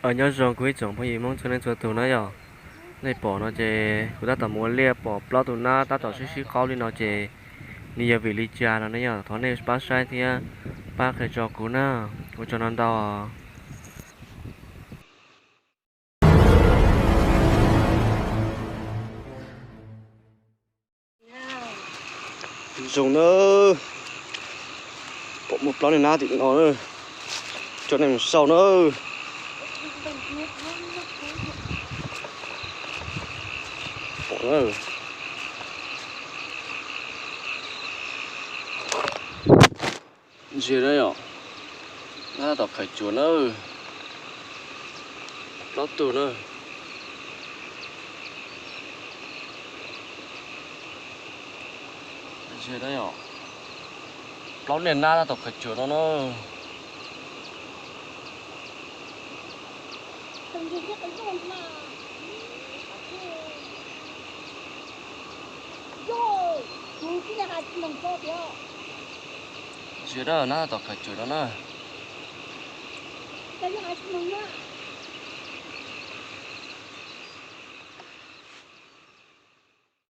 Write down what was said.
Nyob zoo kuv ib tsoom phooj ywg Hmoob txhua leej txhua tus na yom. Nej pom no ces kuv tab tom mus ua liaj pom plaub tug nab tab tom sib sib qaub li no ces nws yog vim li cas no ne yom. Thov nej pab saib thiab pab qhia tso kuv na. Ua tsaug ntau ntau. Zoo na, pom muaj plaub niag nab tim no na, coj nej mus saib na. Pom na. Ntsia na yom, nab tab tom khaws cuav na, plaub tug na. Ntsia na yom, plaub niag nab tab tom khaws cuav no na. Ntsia na, nab tab tom khaws cuav no na.